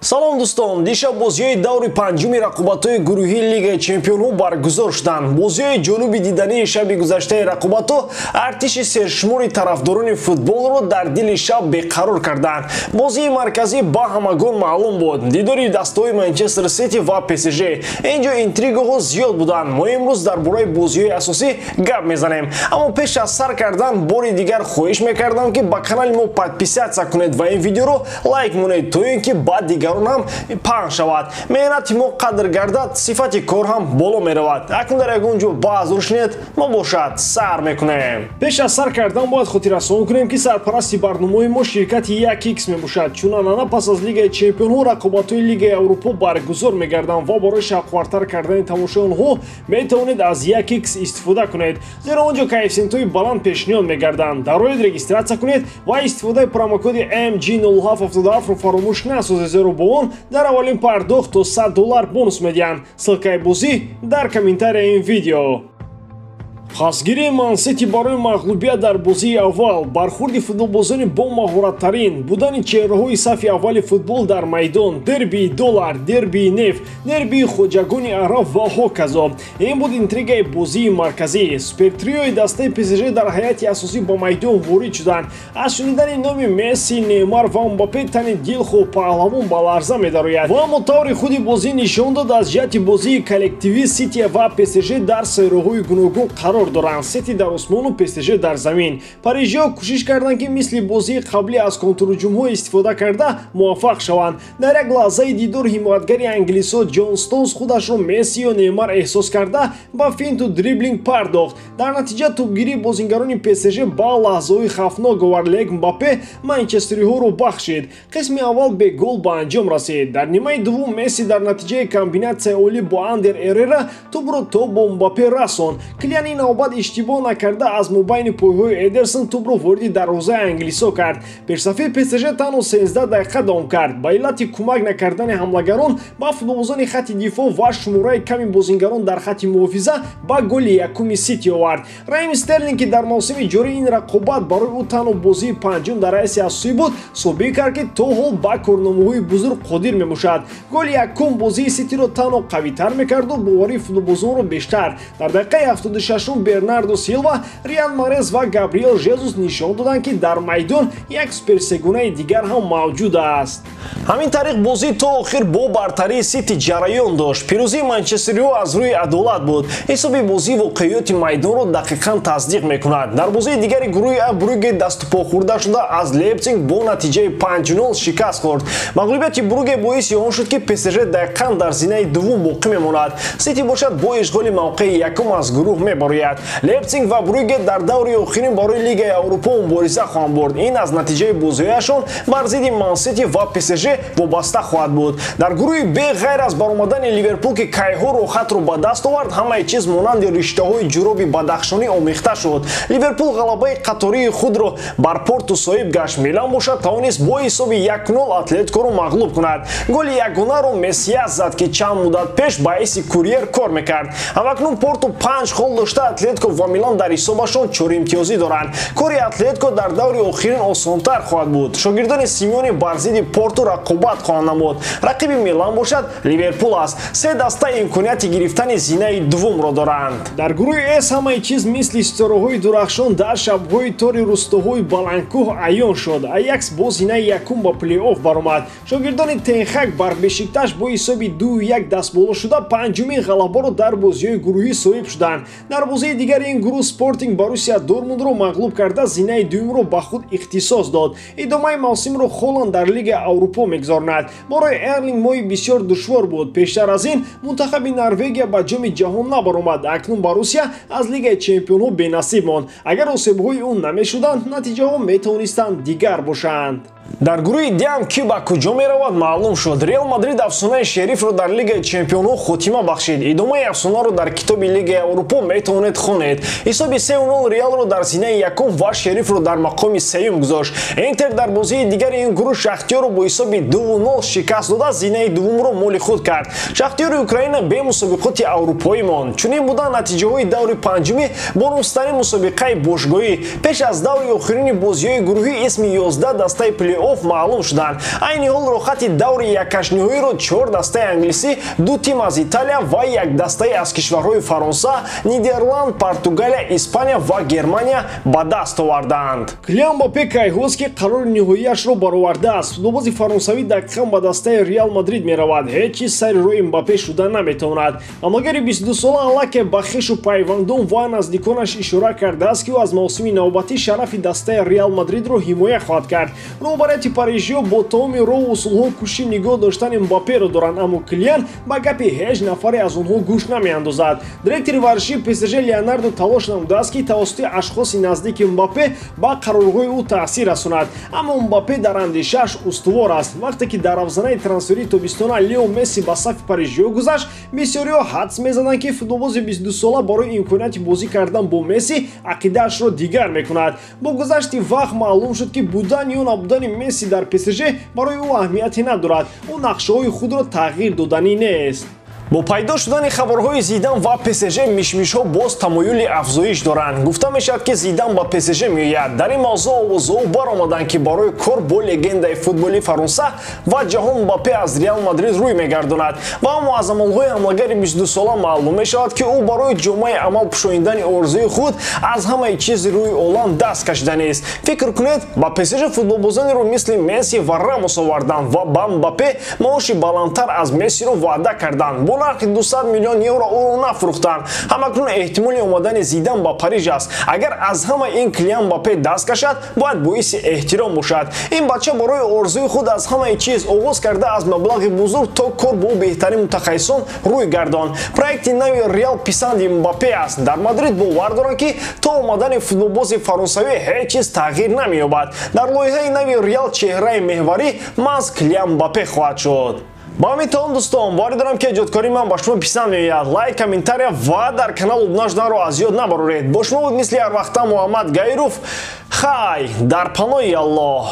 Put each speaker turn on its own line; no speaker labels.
Салом дӯстон, дишаб бозиҳои даври панҷуми рақобатҳои гурӯҳии Лигаи Чемпионҳо баргузор шуданд. Бозиҳои ҷолиби дидании шаби гузаштаи рақобатҳо артиши сершумори тарафдорони футболро дар дили шаб беқарор карданд. Бозии марказӣ ба ҳамагон маълум буд. Дидори дастаҳои Манчестер Сити ва ПСЖ. Инҷо интригаҳо зиёд буданд. Мо имрӯз дар бораи бозиҳои асосӣ гап мезанем. Аммо пеш аз сар кардан бори дигар хоҳиш мекардам, ки ба канали мо подписаться кунед ва ин видеоро лайк монед, то ин ки ба дигарон ҳам паҳн шавад. Меҳнати мо қадр гардад, сифати кор ҳам боло меравад. Акнун дар ягон ҷо баъзур шинед, мо бошад сар мекунем. Пеш аз сар кардан бояд хотиррасон кунем, ки сарпарасти барномаи мо ширкати 1x мебошад. Чун анъана пас аз Лигаи Чемпионҳо рақобатҳои Лигаи Аврупо баргузор мегарданд ва барои шавқовартар кардани тамошои онҳо метавонед аз 1x истифода кунед, зеро он ҷо коэффисиентҳои баланд пешниҳод мегарданд. Дароед, регистрация кунед ва истифодаи промокоди MG0777-ро фаромӯш насозед, зеро бо он дар аввалин пардохт то $100 бонус медиҳанд. Ссылкаи бозӣ дар комментарияи ин видео. Хасгирии Мансити барои мағлубият дар бозии аввал, бархурди футболбозони бо маҳораттарин, будани чеҳраҳои сафи аввали футбол дар майдон, дербии доллар, дербии нефт, дербии хоҷагони араб ва ҳоказо. Ин буд интригаи бозии марказӣ. Супертриои дастаи ПСЖ дар ҳайати асосӣ ба майдон ворид шуданд. Аз шунидани номи Месси, Неймар ва Мбаппе тани дилхоҳ паҳлавон ба ларза медарояд. Ва аммо таври худи бозӣ нишон дод, аз ҷиҳати бозии коллективӣ Сити ва ПСЖ дар сайроҳои гуногун қарор доранд. Сити дар осмону ПСЖ дар замин. Парижиҳо кӯшиш карданд, ки мисли бозии қаблӣ аз контрҳуҷумҳо истифода карда муваффақ шаванд. Дар як лаҳзаи дидор ҳимоятгари англисо Ҷон Стоунс худашро Месси ё Неймар эҳсос карда ба финту дриблинг пардохт. Дар натиҷа тӯбгирии бозингарони ПСЖ ба лаҳзаҳои хавфнок овард, лек Мбаппе манчестериҳоро бахшид. Қисми аввал бе гол ба анҷом расид. Дар нимаи дуввум Месси дар натиҷаи комбинатсияи олӣ бо Андер Эррера тӯбро то бо Мбаппе расонд. Килиан ин навбат иштибоҳ накарда аз мобайни пойҳои Эдерсон тӯбро вориди дарвозаи англисо кард. Пешсафи ПСЖ танҳо 13 дақиқа давом кард. Ба иллати кӯмак накардани ҳамлагарон ба футболбозони хатти дифоъ ва шумораи ками бозингарон дар хатти муҳофиза ба голи якуми Сити овард. Раҳим Стерлинг, ки дар мавсими ҷорӣ ин рақобат барои ӯ танҳо бозии панҷум дар ҳайси асосӣ буд, собит кард, ки то ҳол ба корномаҳои бузург қодир мебошад. Голи якум бозии Ситиро танҳо қавитар мекарду боварии футболбозонро бештар. Дар дақиқаи 76 Бернардо Силва, Риан Марез ва Габриэл Жезус нишон доданд, ки дар майдон як суперсегунаи дигар ҳам мавҷуд аст. Ҳамин тариқ бозӣ то охир бо бартарии Сити ҷараён дошт. Пирӯзии манчестериҳо аз рӯи адолат буд. Ҳисоби бозӣ воқеиёти майдонро дақиқан тасдиқ мекунад. Дар бозии дигари гурӯҳи А Брюгге даступо хӯрда шуда аз Лейпциг бо натиҷаи 5-0 шикаст хӯрд. Мағлубияти Брюгге боиси он шуд, ки ПСЖ дақиқан дар зинаи дуввум боқӣ мемонад. Сити бошад бо ишғоли мавқеи якум аз гурӯҳ мебарояд. Лейпциг ва Брюгге дар даври охирин барои Лигаи Аврупо мубориза хоҳанд бурд. Ин аз натиҷаи бозиҳояшон бар зидди Мансити ва ПСЖ вобаста хоҳад буд. Дар гурӯҳи Б ғайр аз баромадани Ливерпул, ки кайҳо роҳатро ба даст овард, ҳамаи чиз монанди риштаҳои ҷуроби бадахшонӣ омехта шуд. Ливерпул ғалабаи қатории худро бар Порту соҳиб гашт. Милан бошад тавонист бо ҳисоби 1-0 Атлетикоро мағлуб кунад. Голи ягонаро Мессиас зад, ки чанд муддат пеш ба ҳайси курьер кор мекард. Ҳамакнун Порту 5 хол дошта, Атлетико ва Милан дар ҳисобашон 4 имтиёзӣ доранд. Кори Атлетико дар даври охирин осонтар хоҳад буд. Шогирдони Симеони бар зидди Порту рақобат хоҳанд намуд. Рақиби Милан бошад Ливерпул аст. Се даста имконияти гирифтани зинаи дуввумро доранд. Дар гурӯҳи С ҳамаи чиз мисли ситораҳои дурахшон дар шабҳои тори рустоҳои баландкӯҳ аён шуд. Аякс бо зинаи якум ба плей-офф баромад. Шогирдони Тенхак бар Бешикташ бо ҳисоби 2-1 дастболо шуда панҷумин ғалабаро дар бозиҳои гурӯҳӣ соҳиб шуданд. Дар бозии дигари ин гурӯҳ Спортинг Боруссия Дортмундро мағлуб карда зинаи дуюмро ба худ ихтисос дод. Идомаи мавсимро Холланд дар Лигаи Аврупо мегузаронад. Барои Эрлинг моҳи бисёр душвор буд. Пештар аз ин мунтахаби Норвегия ба ҷоми ҷаҳон набаромад. Акнун Боруссия аз Лигаи Чемпионҳо бенасиб монд. Агар осебҳои ӯ намешуданд, натиҷаҳо метавонистанд дигар бошанд. Дар гурӯҳи Д ки ба куҷо меравад маълум шуд. Реал Мадрид афсонаи Шерифро дар Лигаи Чемпионҳо хотима бахшид. Идомаи афсонаро дар китоби Лигаи Аврупо метавонед хонед. Ҳисоби 3-0 Реалро дар зинаи якум ва Шерифро дар мақоми сеюм гузошт. Интер дар бозии дигари ин гурӯҳ Шахтёрро бо ҳисоби 2-0 шикаст дода зинаи дуввумро моли худ кард. Шахтёри Украина бе мусобиқоти аврупоӣ монд. Чунин буданд натиҷаҳои даври панҷуми бонустарин мусобиқаи бошгоҳӣ. Пеш аз даври охирини бозиҳои гурӯҳӣ исми 11 дастаи плей плей-офф маълум шуданд. Айни ҳол роҳхати даври яккашниҳоиро 4 дастаи англисӣ, 2 тим аз Италия ва як дастаи аз кишварҳои Фаронса, Нидерланд, Португалия, Испания ва Германия ба даст оварданд. Килиан Мбаппе кайҳост, ки қарори ниҳоияшро баровардааст. Футболбози фаронсавӣ дақиқан ба дастаи Реал Мадрид меравад. Ҳеҷ чиз сари роҳи Мбаппе шуда наметавонад. Амалгари 22-сола аллакай ба хешу пайвандон ва наздиконаш ишора кардааст, ки ӯ аз мавсими навбатӣ шарафи дастаи Реал Мадридро ҳимоя хоҳад кард. Роҳбарияти парижиё бо тамоми роҳу усулҳо кӯшиши нигоҳ доштани Мбапперо доранд, аммо Килиан ба гапи ҳеҷ нафаре аз онҳо гӯш намеандозад. Директори варзишии ПСЖ Леонардо талош намудааст, ки тавассути ашхоси наздики Мбаппе ба қарорҳои ӯ таъсир расонад, аммо Мбаппе дар андешааш устувор аст. Вақте ки дар равзанаи трансферии тобистона Лео Месси ба сафи парижиё гузашт, бисёриҳо ҳадс мезаданд, ки футболбози 22-сола барои имконияти бозӣ кардан бо Месси ақидаашро дигар мекунад. Бо гузашти вақт маълум шуд, ки будан ё набудани Месси дар ПСЖ барои ӯ аҳамияте надорад. Ӯ нақшаҳои худро тағйир доданӣ нест. Бо пайдо шудани хабарҳои Зидан ва ПСЖ мишмишҳо боз тамоюли афзоиш доранд. Гуфта мешавад, ки Зидан ба ПСЖ меояд. Дар ин мавзӯъ овозҳо баромаданд, ки барои кор бо легендаи футболи Фаронса ва ҷаҳон Мбаппе аз Реал Мадрид рӯй мегардонад. Ва аммо аз амалҳои ҳамлагари 22-сола маълум мешавад, ки ӯ барои ҷомаи амал пӯшонидани орзуи худ аз ҳамаи чизи рӯи олам даст кашиданист. Фикр кунед, ба ПСЖ футболбозонеро мисли Месси ва Рамос оварданд ва ба Мбаппе маоши баландтар аз Мессиро ваъда карданд. Бо нархи 200 миллион евро ӯро нафурӯхтанд. Ҳамакнун эҳтимоли омадани Зидан ба Париж аст. Агар аз ҳама ин Килиан Мбаппе даст кашад, бояд боиси эҳтиром бошад. Ин бача барои орзуи худ аз ҳамаи чиз оғоз карда аз маблағи бузург то кор бо беҳтарин мутахассисон рӯй гардон. Проекти нави Реал писанди Мбаппе аст. Дар Мадрид бовар доранд, ки то омадани футболбози фаронсавӣ ҳеҷ чиз тағйир намеёбад. Дар лоиҳаи нави Реал чеҳраи меҳварӣ маҳз Килиан Мбаппе хоҳад шуд. Ба ҳамин тамом, дӯстон, боварӣ дорам, ки эҷодкории ман ба шумо писанд меояд. Лайк, комментария ва дар канал обуна шуданро аз ёд набароред. Бо шумо буд мисли ҳар вақта Муҳаммад Гаиров. Хай, дар паноҳи Аллоҳ.